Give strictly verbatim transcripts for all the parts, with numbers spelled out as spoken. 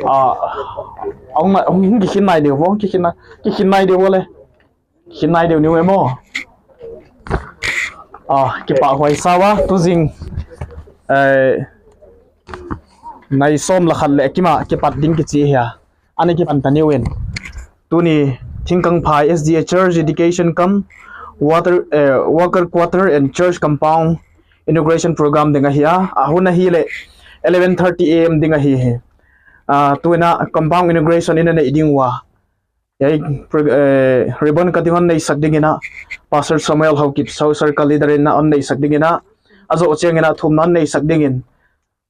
Ah, hung, hung kikhin nai diu, hung kikhin nai, kikhin nai diu le. Kikhin nai diu niu emo. Ah, kipah huai sa uva, tujing, eh, nai som le khat le kima kipat ding kichi hi a. Ana kipan ta niu in. Tuni Thingkangphai S D A Church Dedication cum Water, eh, Worker Quarter and Church Compound Inauguration Program ding ahi a. Ahun ahile eleven thirty A M ding ahi hi. Ah, tuin a compound inauguration in ana nei ding uva. Hiai, pro-, eh, ribbon cutting hon neisak dingin a, Pastor Samuel Haokip, South Circle Leader in a hon neisak dingin a, ajoh chengin a thumna hon neisak dingin,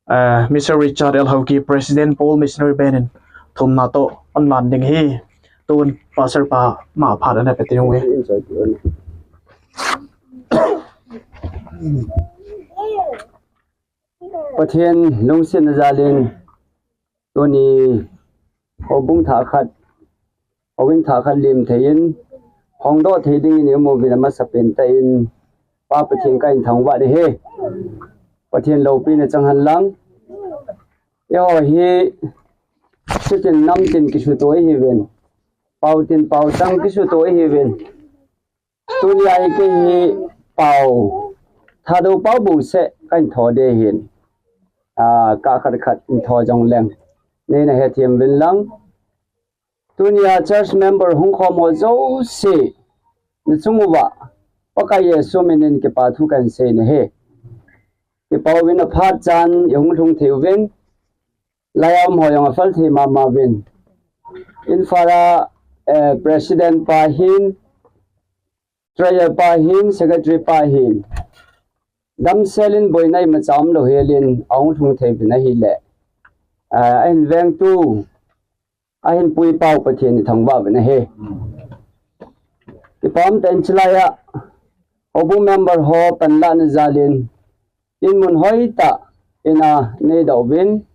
eh, Mister Richard L Haokip, President Paul Missionary Band in thumna toh hon lan ding hi. Tun Pastor pa ma phat ana pe ding uve. Pathen lungsetna jalin tuni houbung thah khat, houin thah khat lim thei in, hongdoh thei dingin i um uvin amasapen tah in Pa Pathen kahin thangvah nahi. Pathen loupina chang hen lang. Eiho hi, sutin namtin kisuto ihiuvin, pautin pautang kisuto ihiuvin. Tuni a hi kei hi pau, Thadou pau bouseh kahin tho ding ahin. Ah, kah khat khat in tho jongleng, neina hethem uvin lang. Tuni a church member hung khom ho jouse, nachung uva Pakai Jesu minin kipa thu kahin sei nahi. Kipa uvin aphat chan ihung lhung thei uvin, lai a um ho jong aphal thei mama uvin. Imphal a, eh, President pa hin, Treasurer pa hin, Secretary pa hin, damsel in boina imacha umlou helin ahung lhung thei uvin ahile, ah, ahin vengtu, ahin puipau Pathen i thangvah uvin ahi. Kipa umtah in chulai a houbung member ho panlahna jalin, in mun hoitah in a neidoh uvin,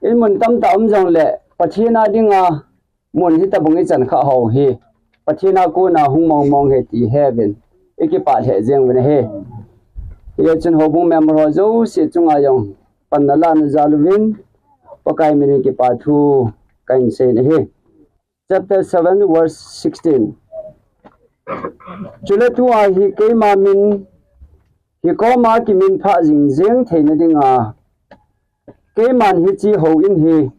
in mun tamtah um jongle Pathen a dinga mun hitobang ichan kha ho hi Pathen a kona hung mongmong ahi ti heuvin, ikipah lheh jeng uvin ahi. Hijeh chun houbung member ho jouse chunga jong panna lahna jal uvin Pakai minin kipa thu kahin sei nahi. Chapter seven, verse sixteen. Chule tua hi keima min hi koma kiminphah jingjeng theina dinga, keiman hiche houin hi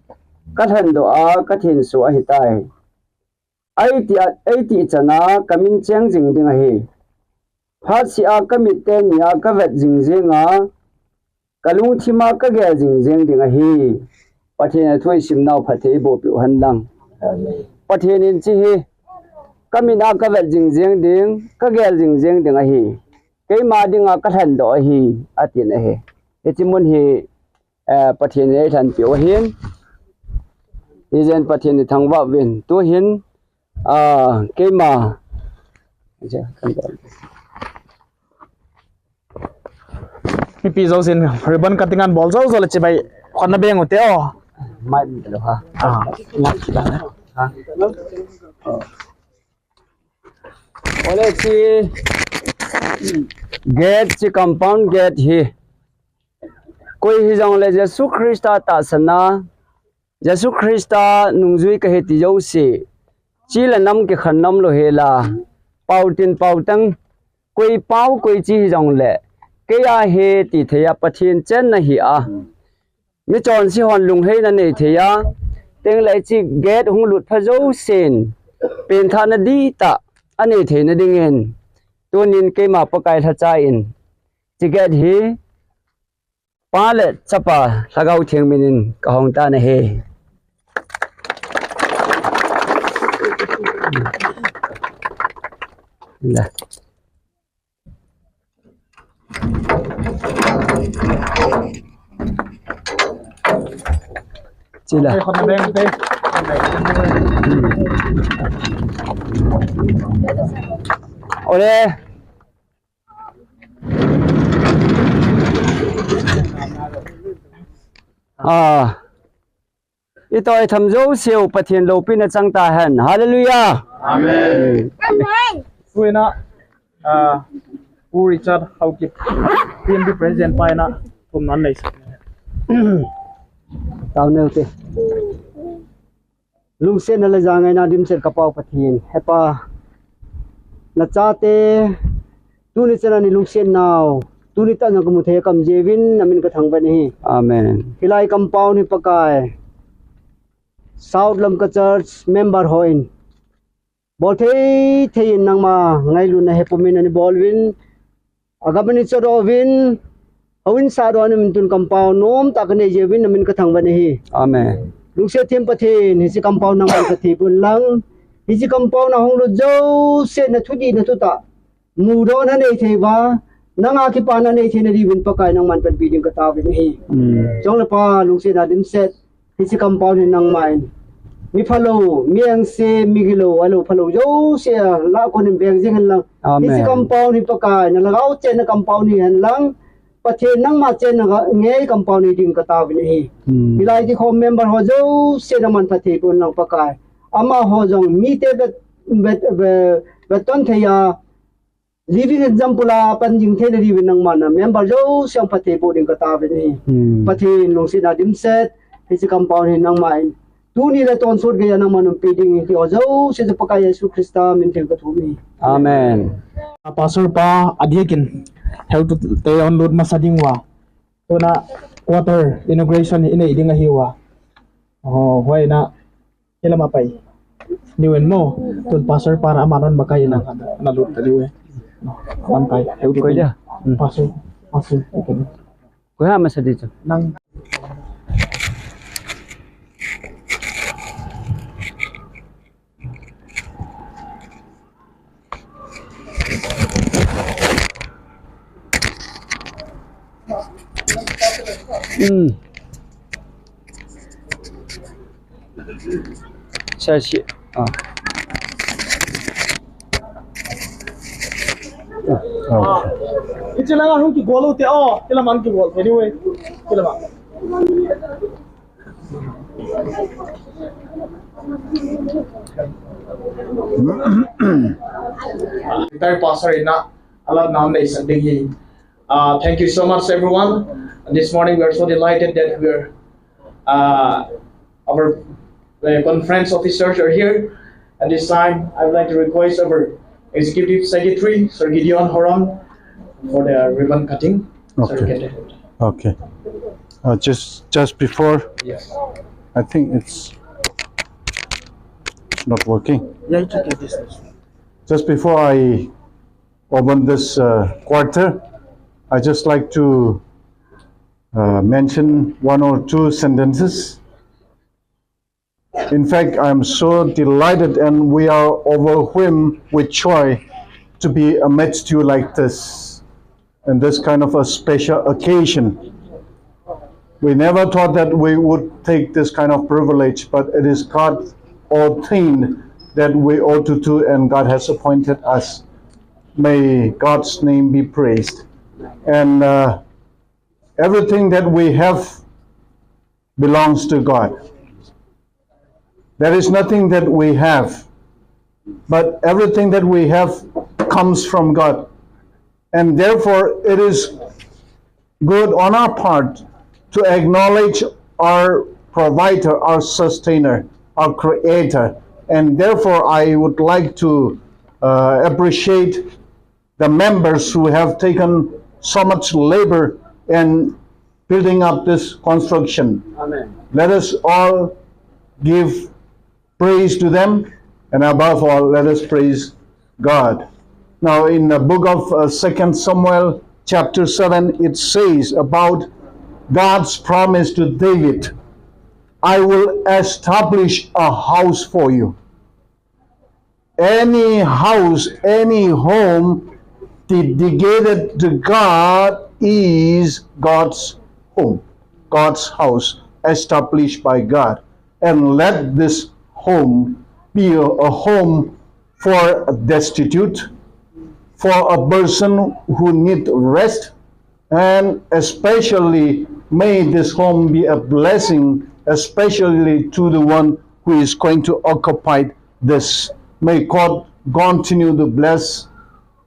kalhendoh a kathenso ahitai. Eiti a, eiti chana kamin cheng jing ding ahi. Phatseh a kamit teni a kavet jingjenga, kalungthim a kagel jingjeng ding ahi. Pathen a thu isimnau phatthei iboh peh u hen lang. Pathen in hiche hi, kamit a kavet jingjeng ding, kagel jingjeng ding ahi. Keima dinga kalhendoh ahi, atin ahi. Hiche mun hi, eh, Pathen in eilhenpeh u ahin. Hijeh in Pathen i thangvah uvin. Tuhin, ah, keima. Mipi jousen ribbon cutting an bol jou jou le chibai khonna beng ute o. Mai mi lo ha. Ah. Ole hiche gate, hiche compound gate hi. Koi hijongle Jesu Christa tahsan a, Jesu Christa nungjui kahi ti jouse, chi le nam kikhen nom lou hela, pau tin pau tang, koi pau koi chi hijongle, kei ahi ti thei a Pathen chenna hi a. michonse hon lungheina nei thei a, tengle hiche gate hung lut pha jousen, penthahna dihtah anei theina dingin, tunin keima Pakai lhacha in, hiche gate hi Pa le Chapa Lhagao Theng minin kahong tan ahi. Chila. Ole. Ah. Itoi tham jouseu Pathen loupina chang tahen. Hallelujah. Amen. Tuina, ah, Pu Richard Haokip, P N B President pa ina, thumna nei. Tao neu te. Lungsetna le jangaina dimset ka Pau Pathen, He Pa, nachate, tuni chan a nei lungset nau, tuni tah a kamu thei a kaum jeh uvin, namin kathangvah in ahi. Amen. Hilai compound hi Pakai, South Lamka Church member hon bol thei thei in nangma ngailutna hepum in ana bol uvin, agam ana chohdoh uvin, houin sahdoh in, amin tun compound nomtah kanei jeh uvin, namin kathangvah in ahi. Amen. Lungset them Pathen, hiche compound nangman phatthei boh in lang, hiche compound a hung lut jouse na thudih na thutah mudohna nei thei uva, nanga kipana nei theina diuvin Pakai nangman panpi ding kataovin ahi. Mm. Chule Pa, lungsetna dimset, hiche compound hi nangman, mi phalou, mi engse, mi gilou, alou phalou jouse a, lah kon in veng jing hen lang. Amen. Hiche compound hi Pakai, na Lhagao chenna compound hihen lang, Pathen nangma chenna ngei compound hi ding kataovin ahi. Hmm. Hilai kikhom member ho jouse nangman phatthei boh in lang Pakai. Amaho jong mite vet, vet, vet, vetton thei a, living example a pan jing theina diuvin nangman na member jouse jong phatthei boh ding kataovin ahi. Hmm. Pathen lungsetna dimset, hiche compound hi nangman, tuni le tonsot geiya nangman umpi ding ahi ti ho jouse chu Pakai Jesu Christa min theng kathum ahi. Amen. Pastor pa adiakin, heutu te onlut masa ding uva, tuna quarter inauguration inei ding ahi uva. Oh, huai na, hilama pai. Niu en mo, tun pastor pa na ama non makai na, na lut ta diu e. Lam kai, heutu. Koi dia. Hmm. Pastor, pastor. Koi ha masa di chu. Nang. Hmm. Sa si, ah. Ah. Ichi langa hung kigol u te, oh, kila man kigol, anyway. Kila man. Retired pastor ina alat nam nei sak ding hi. Uh, thank you so much, everyone. This morning we are so delighted that we are, uh, our, uh, conference officers are here. At this time, I would like to request our executive secretary, Sir Gideon Horam, for the ribbon cutting. Sir, okay. Get it. Okay. Uh, just, just before, yes. I think it's, it's not working. Yeah, it's okay. This is. Just before I open this, uh, quarter, I just like to, uh, mention one or two sentences. In fact, I'm so delighted and we are overwhelmed with joy to be amidst you like this, in this kind of a special occasion. We never thought that we would take this kind of privilege, but it is God ordained that we ought to do, and God has appointed us. May God's name be praised. And, uh, everything that we have belongs to God. There is nothing that we have, but everything that we have comes from God. And therefore, it is good on our part to acknowledge our provider, our sustainer, our creator. And therefore, I would like to, uh, appreciate the members who have taken so much labor and building up this construction. Amen. Let us all give praise to them, and above all, let us praise God. Now, in the book of uh, Second Samuel, chapter seven, it says about God's promise to David, "I will establish a house for you." Any house, any home dedicated to God is God's home, God's house, established by God. And let this home be a, a home for a destitute, for a person who need rest, and especially may this home be a blessing, especially to the one who is going to occupy this. May God continue to bless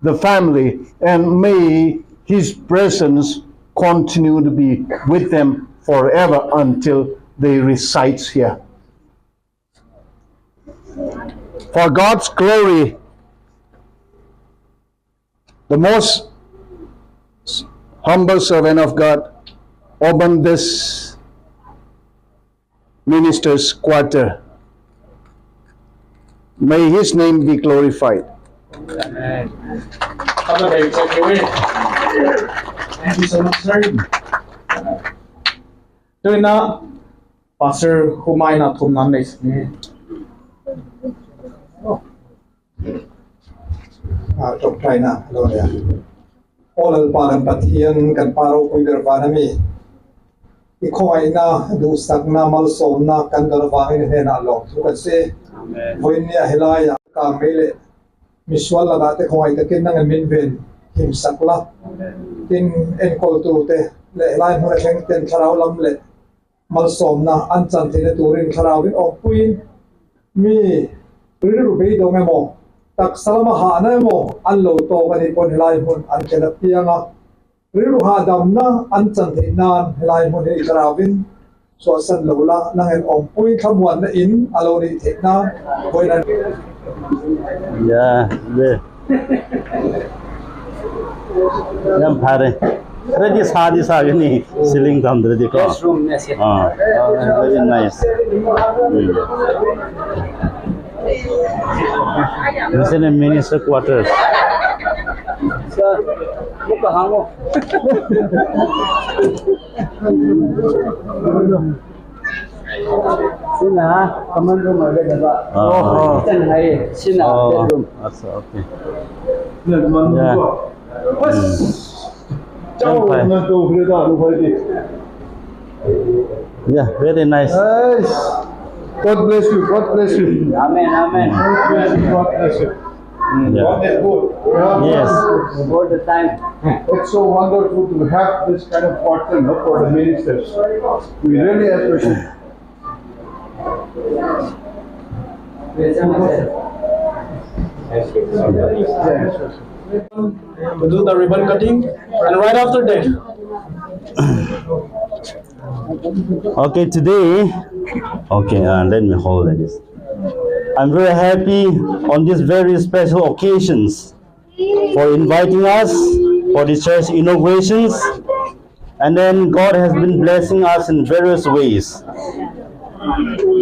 the family, and may his presence continue to be with them forever until they reside here. For God's glory, the most humble servant of God opened this minister's quarter. May his name be glorified. Amen. Thank you so much, sir. Tuin a, Pastor Humai na thum nan nei sini. Ah, tok pai na, lo ya. O Lalpa kan Pathian, kan Pa ropui ber vana mi. I khongaina, duhsakna, malsomna, kan don vangin i hnenah lawmthu kan sei. Amen. Vawiin nia hilai a ka mei le misual lakah te khongai takin nangin min ven himsak la. Amen. Tin enkoltute le hilai hmun a thleng ten thlarau lam le malsomna an chan theina turin Thlarauin awmpuiin mi rilru beidong emaw, taksa lama hahna emaw, an lo tawk a nih pon hilai hmun an khen a piang a. Rilru hahdamna an chan theih nan hilai hmun hi i Thlarauin suahsan lo la, nangin awmpuiin thlamuanna in a lo neih theih nan, boina. Ya, le. Yan phare. Ready sa, ready sa, gani. Ceiling dam ready ko. Guest room, yes, yes. Ah, ah, very nice. Hmm. This is a minister quarters. Sir, look at Hango. Sina, common room a le ba. Ah. Kitchen hai, sina, oh, bedroom. Achha, okay. Yeah. Hmm. Yeah, very nice. Nice. God bless you. God bless you. Amen, amen. God bless you. God bless you. Mm. Yeah. God is good. Yes. All the time. It's so wonderful to have this kind of partner, no, for the ministers. We really appreciate it. We'll do the ribbon cutting, and right after that, okay, today, okay, uh, let me hold like this. I'm very happy on these very special occasions for inviting us for the church inaugurations. And then God has been blessing us in various ways.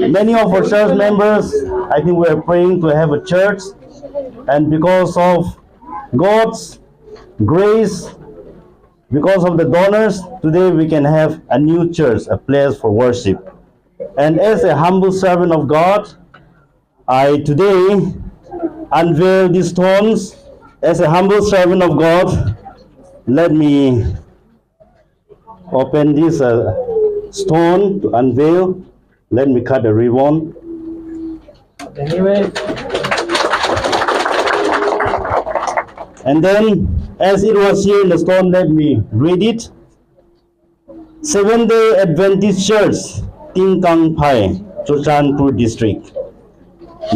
Many of our church members, I think we are praying to have a church. And because of God's grace, because of the donors, today we can have a new church, a place for worship. And as a humble servant of God, I today unveil these stones. As a humble servant of God, let me open this, uh, stone to unveil. Let me cut the ribbon. Anyway. And then, as it was here in the stone, let me read it. Seventh Day Adventist Church, Tingkangphai, Churachandpur District.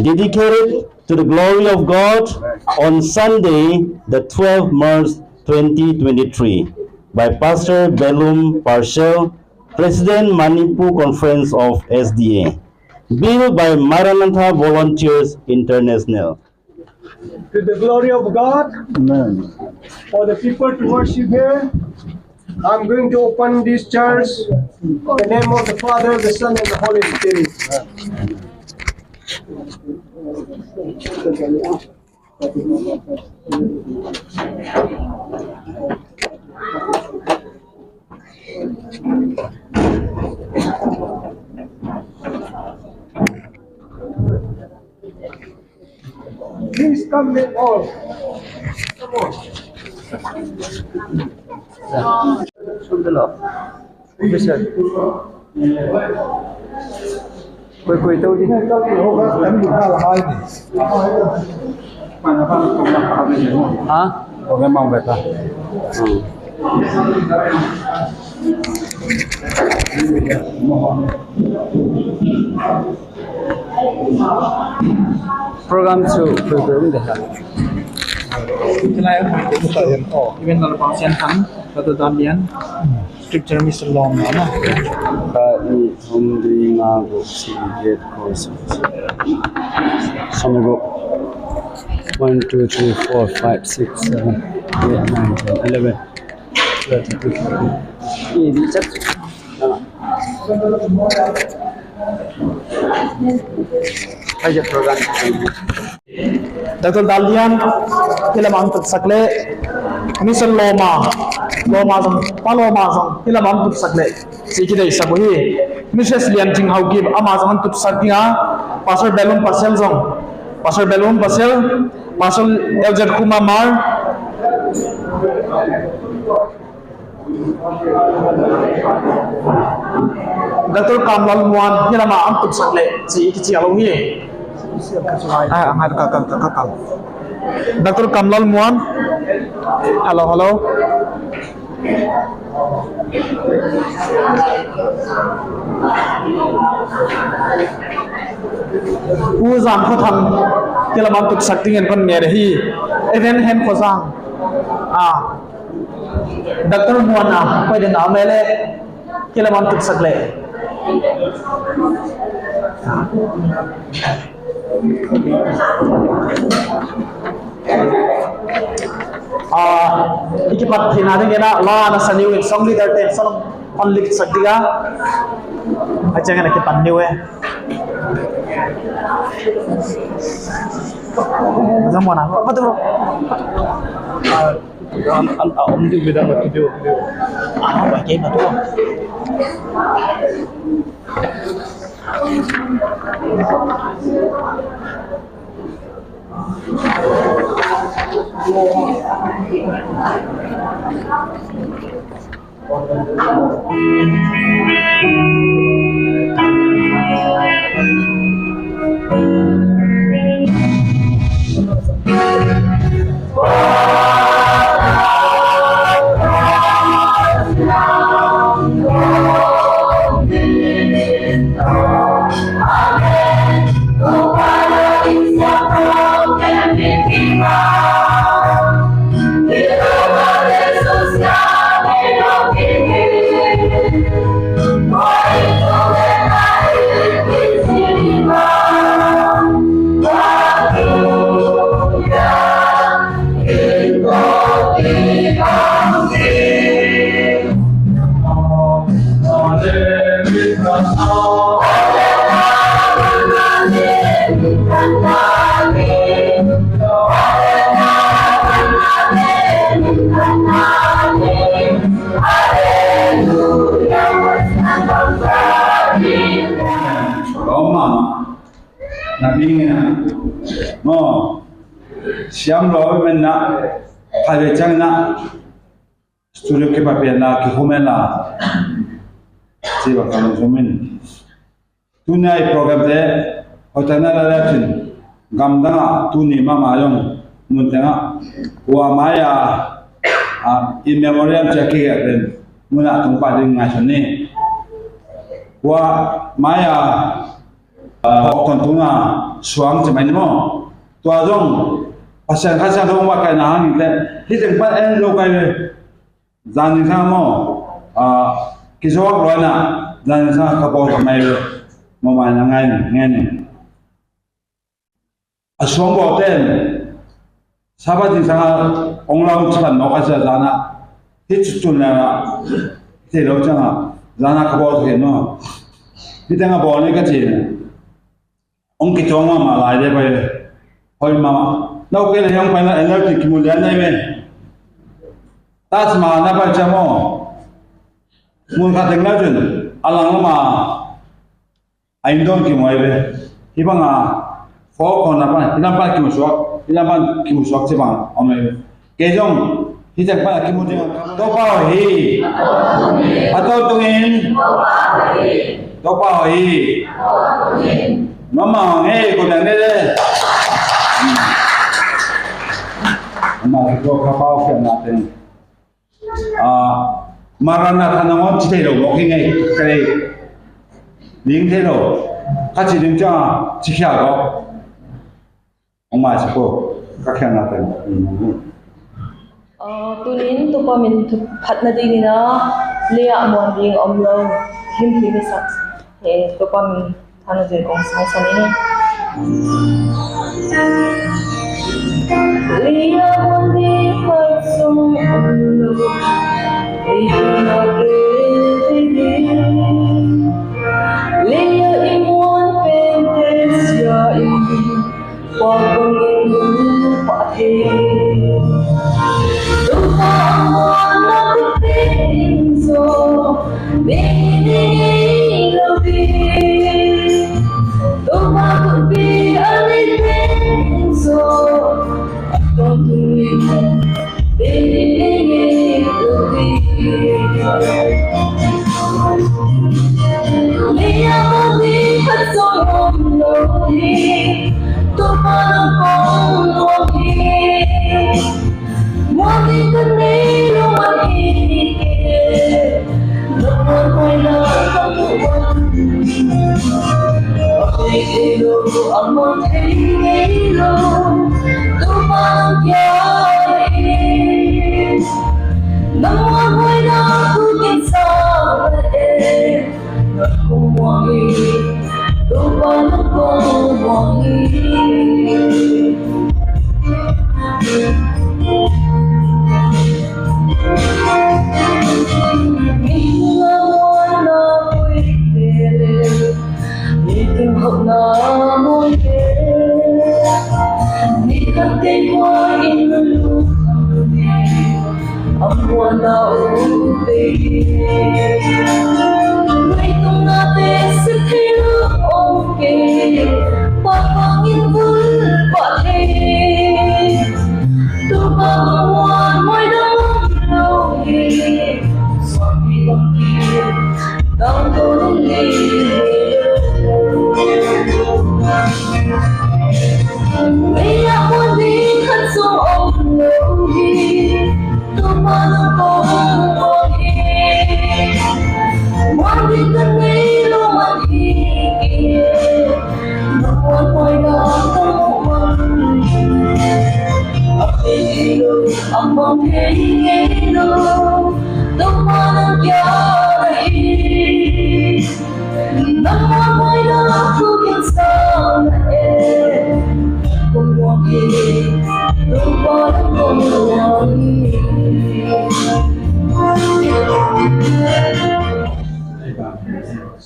Dedicated to the glory of God on Sunday, the twelfth March twenty twenty-three, by Pastor Belum Parshall, President, Manipur Conference of S D A. Built by Maranatha Volunteers International. To the glory of God. Amen. For the people to worship here. I'm going to open this church in the name of the Father, the Son, and the Holy Spirit. Please come with all. Come on. Sundalo. Officer. Koi, koi, tau di. Ha? Program mang beta. Hmm. Program chu koi, koi, um de ha. Event Lalpang Sian Thang, Doctor Dan Lian. Scripture Mister Loma, na? Khat, ni, thum, li, nga, gup, sagi, get, ko, sagi. Som le gup. One, two, three, four, five, six, seven, eight, nine, ten, eleven, twelve, thirteen, fourteen. Ni, di chat. Hai je program. Doctor Dalian, ilam a hung tutsak le, Mister Loma, Loma jong, Pa Loma jong, ilam a hung tutsak le, ti kideisak u hi. Missus Lian Ching Haokip, ama jong hung tutsak ding a, Pastor Belum Pasel jong, Pastor Belum Pasel, Pastor Eljet Kumar Mar, Doctor Kamlal Muan, hilama ang tutsak le, si kichi alo hi. Ah, ang ka, ka, ka, ka, ka. Doctor Kamlal Muan. Hello, hello. U Jam Khothang, hilama ang tutsak ding in kon ne hi. Even Hen Khojang. Ah. Doctor Muan a, koi ding a um e le, kila man tutsak le. Ah, ikipat theina ding in a, la na sa niu in song leader ten, song on lead sak ding a. Achang na kipan niu e. Doctor Muan a, patu. An, an, a, um, di, di, di, di, di. Ah, okay, matu. Roma, na bing na, mo, siam lo men na, phale chang na, studio kipat pen na, kihou men na, siva kam sumin. Tuni a i program te, hoitah na la le chin, gamdang a, tuni mama jong, mun teng a, kua mai a, a, in memoriam che kigel pen, mun a tung pa ding ngaison ni. Kua mai a, a, hok ton tung a, suang che mai ni mo. Tua jong, Pasian khat sang thong va kai na hang te, hi teng pa en lo kai ve. Jan in sang mo, a, kijou loi na, jan in sang ka bol ka mai lo, mo mai na ngai ni, ngai ni. A suang bol ten, Sabbath ding sang a, ong lam chipan mo ka sa jan a, Hichu tun la, thei lou chang a, lana ka bol thei no. Hi teng a bol ni ka chi ne. Ong ki chong ma ma lai de pai. Hoi ma ma. Nau ke le yong pai na, en leu ti ki mu le nai me. Ta chi ma na pai cha mo. Mun kha teng leu chun. Alang ma. A in don kimu ai ve. Hi banga, fo kona pa, hi lam pa kimu suak, hi lam pa kimu suak chi bang, om ai ve. Kei jong, hi chang pa kimu ding. Toupa hi. Ato tungin. Toupa hi. Mama nge ko dang ne le. Mama ko ka pa fe na ten. Ah, Maranatha nangon chi thei lou mo ki ngai, ka lei. Ning thei lou. Ka chi ding cha, chi khia lo. Ong ma chi ko, ka khia na ten. Ah, tunin Toupa min thu phatna dingin a, Leah muan ding om lou, him thei ni sak. He, Toupa min thana jin ong sang sang ni. Leah muan ding phat sung om lou, ei na ke ding. Leah i muan pen te sia i. Pagpangin pa thei. Toupa muan na kut pe in jo. Ni ni ni lo di. Toupa kut pe ani pe in jo. Pagpangin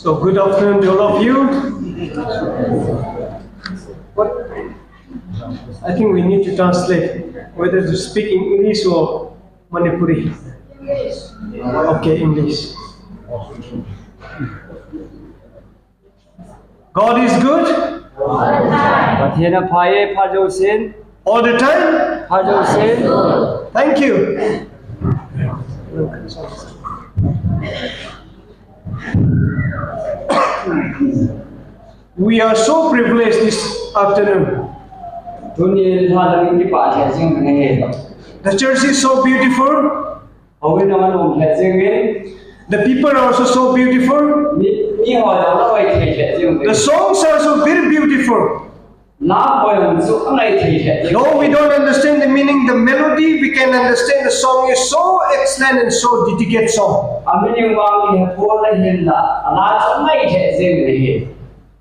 So good afternoon to all of you. What? I think we need to translate whether to speak in English or Manipuri. Okay, English. God is good. Pathen apha e, phat jousen. All the time. Phat jousen. Thank you. We are so privileged this afternoon. Tuni lha dang in kipah lheh jing u ahi. The church is so beautiful. Houin a um lheh jing in. The people are also so beautiful. Mi, mi ho jong la hoi thei lheh jing in. The songs are so very beautiful. La hoi jong chu angai thei lheh jing. Though we don't understand the meaning, the melody, we can understand the song is so excellent and so dedicated song. A meaning vang kihe pon la hinla, a la chu angai lheh jing in ahi.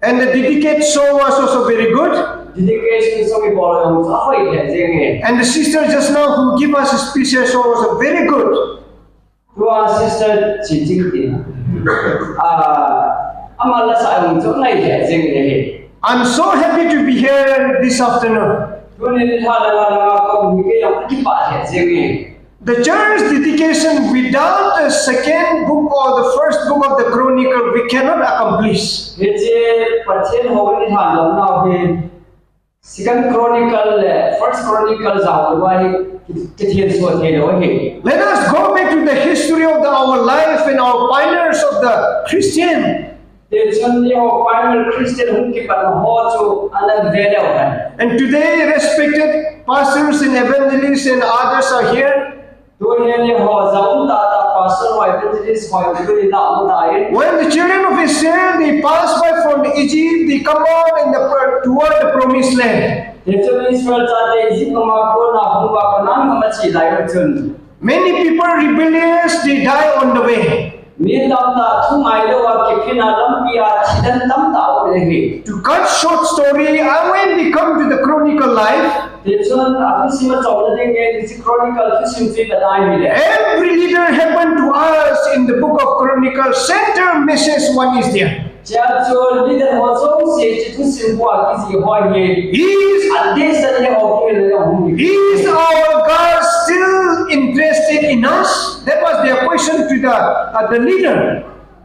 And the dedicate song was also very good. Dedication song i bol jong chu ahoi lheh jeng e. And the sister just now who give us a special song was very good. Tua Sister Chiching tin. Ah, ama la sa ang chu ngai le jeng le he. I'm so happy to be here this afternoon. Tuni ni ha la la la ko ni ke yang ki pa le jeng e. The church dedication without the second book or the first book of the Chronicle, we cannot accomplish. He che Pathen ho ni ha la na he. Second Chronicle le First Chronicle jao lou a hi ki, kithian suh thei lou ahi. Let us go back to the history of the, our life and our pioneers of the Christian. Tichun eiho pioneer Christian hung kipat ho chu ana ve leu hen. And today, respected pastors and evangelists and others are here. Tuni eiho jao um tah tah pastor ho, evangelist ho, tuni la um tah e. When the children of Israel, they passed by from Egypt, they come out in the, toward the promised land. Tichun Israel chate Egypt gam a kona hung uva Canaan gam a che lai u chun. Many people rebellious, they die on the way. Mi tamtah thu ngai lou a kiphin a lampi a thi den tamtah um e. To cut short story, I, when we come to the Chronicle life, Tichun a thusim a chom na ding e, hiche Chronicle thusim chu i vet a ahile. Every leader happened to us in the book of Chronicles, center message one is there. Chea chu leader ho jouse hiche thusim bua kijih ho hi. He is, a dehset le ho kile le hung hi. Is our God still interested in us? That was their question to the, uh, the leader.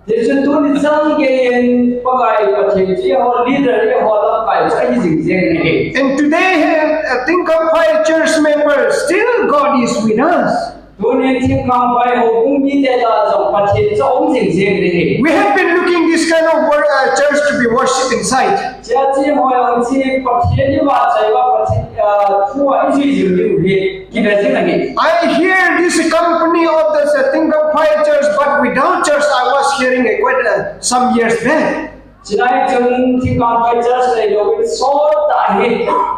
Tichun tuni chan geiyin Pakai Pathen chu eiho leader, eiho lamkai chu ahi jing jeng e. And today, uh, Thingkangphai church members, still God is with us. Tuni Thingkangphai houbung mite tah jong Pathen chu aum jing jeng e. We have been looking this kind of wor-, uh, church to be worshipped inside. Chea chu eiho jong chu Pathen i vahchoi uva Pathen, ah, thu a i jui jing diu hi kive jing ahi. I hear this company of the Thingkangphai church, but without church, I was hearing it quite, uh, some years back. Chulai chun Thingkangphai church neilou in sot tah hi,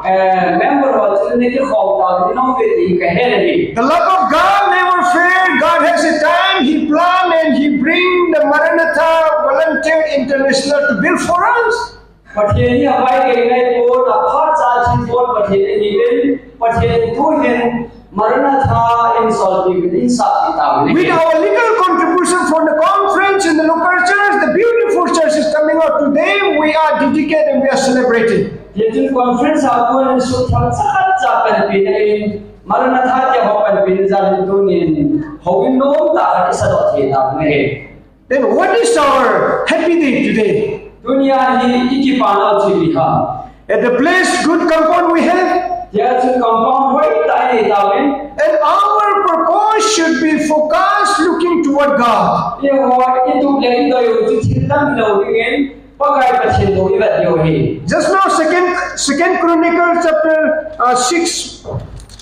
eh, member ho chun nei kikhom tah in um uve ti kahe ahi. The love of God never fail. God has a time He plan and He bring the Maranatha Volunteer International to build for us. Pathen hi avai kei ngai pon, aphat cha thilbol Pathen ahi in, Pathen in tuhin Maranatha in solpi min in sah ti tauve. With our little contribution from the conference in the local church, the beautiful church is coming out today. We are dedicated and we are celebrating. Tichun conference a kon in sum thang chakhat cha panpina in, Maranatha te ho panpina jal in tunin houin nom tah khat i sadoh thei tauve. Then what is our happy day today? Tunia hi i kipanau chu ipi ham? At the place, good compound we have. Tia chu compound hoitah i nei tauvin. And our purpose should be focused looking toward God. Eiho i tup le i doi u chu thil dang hilou dingin, Pakai Pathen bou i vet diu ahi. Just now, second, second Chronicles chapter, uh, six,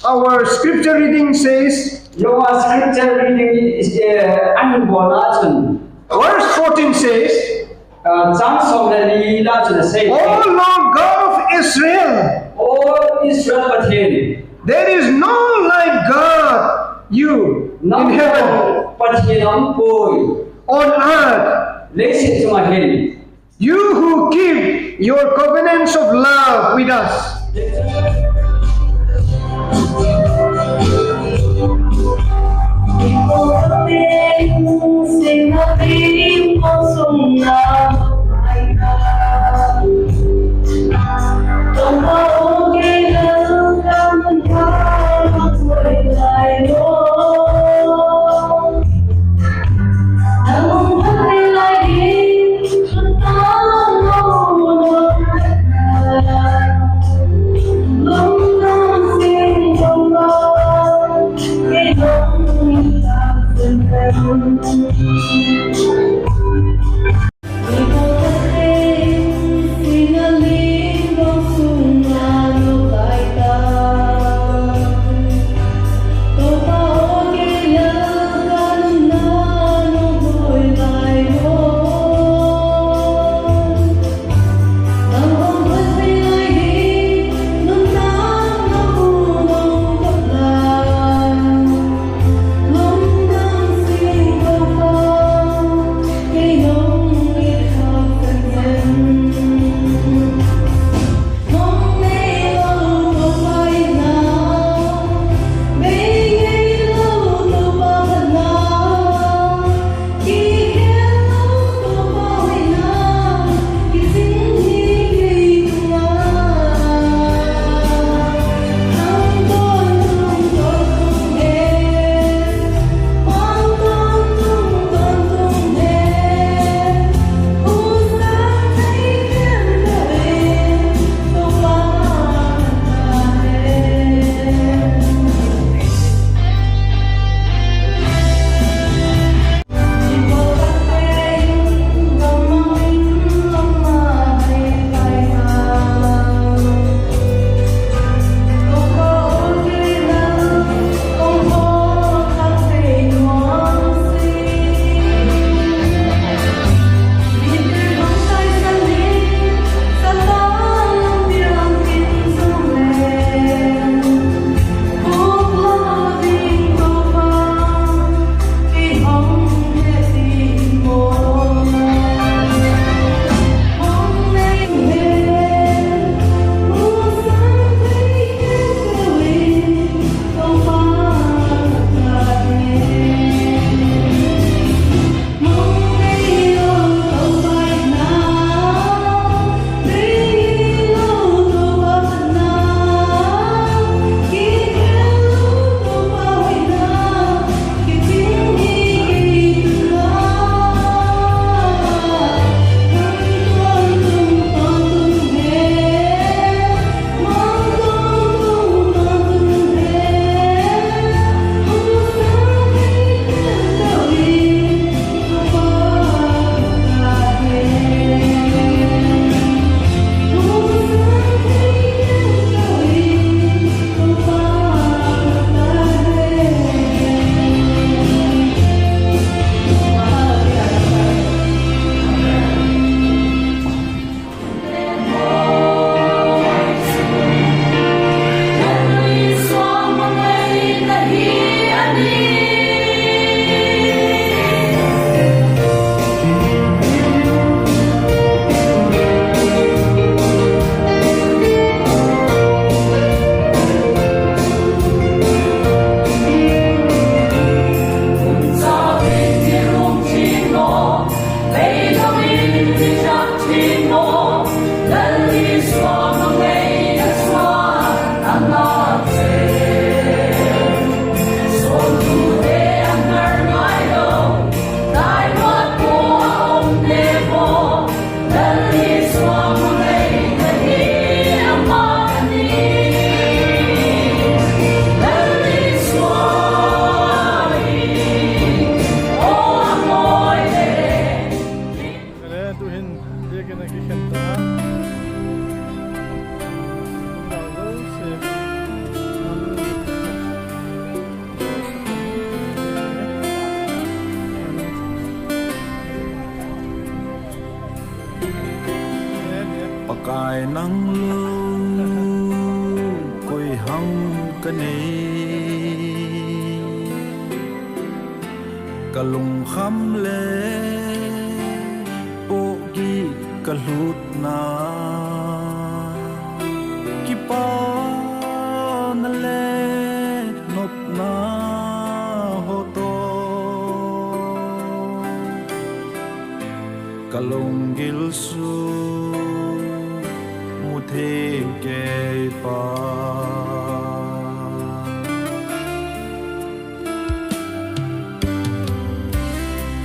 our scripture reading says, Eiho scripture reading is, eh, ahin bolna chun. Verse fourteen says, ah, chang som le li la chun asei. O Lord God of Israel, O Israel Pathen, there is no like God you in heaven. Nangho Pathen aumpoi. On earth. Leiset chunga hin. You who keep your covenants of love with us. Pakai nang lou koi ham kanei, kalungkham le pohgih kalhutna, kipana le nopna ho toh kalunggil sung muthei kei Pa.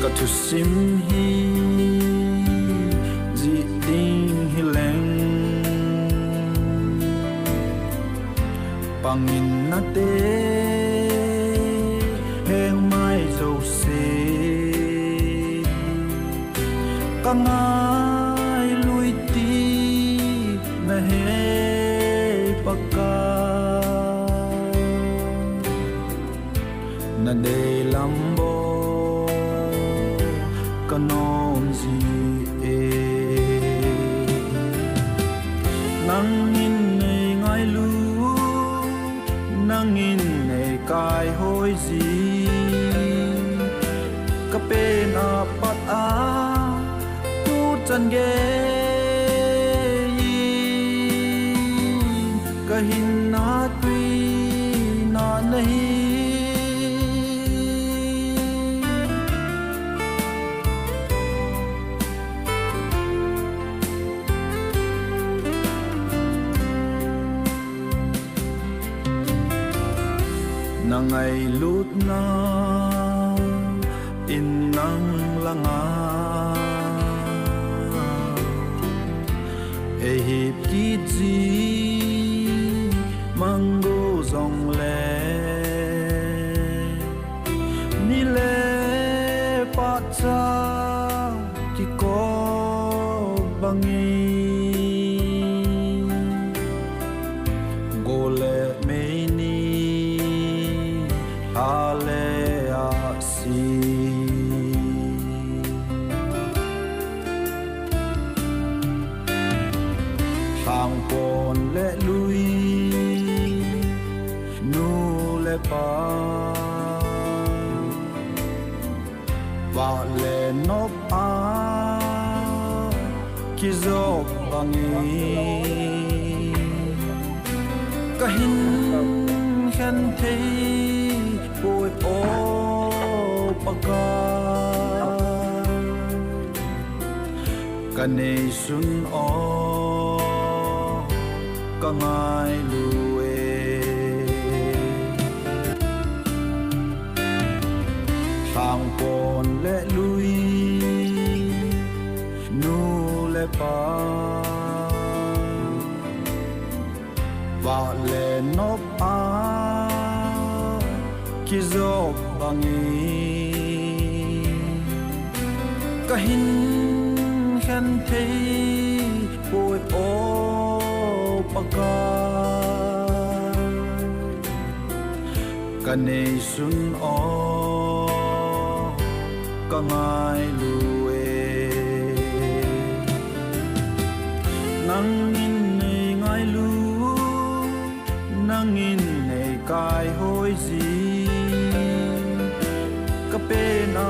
Kathusim hi jih ding hileng, pang in nate heng mai jouse, kangailui ti nahe Pakai. Nadei lam bou kanom ji e. Nangin nei ngailu, nangin nei kaihoi ji. Kapen a pat a tuchan gei in, kahinna tuina nahi. Nangailutna in nang langa eihip kit ji mang go jongle, ni le pahcha kikop bangin, go le mei ni, lha le ahsi, lhangpon le lui, nu le pa, vah le nop a kijop bangin, kahin khen thei poi o Pakai. Kaneisun o kangailu e, lhangpon le lui, nu le pa, vah le nop a kijop bangin, kahin khen thei poi o Pakai. Kaneisun o kangailu e, nangin nei ngailu, nangin nei kaihoi ji. Kapen a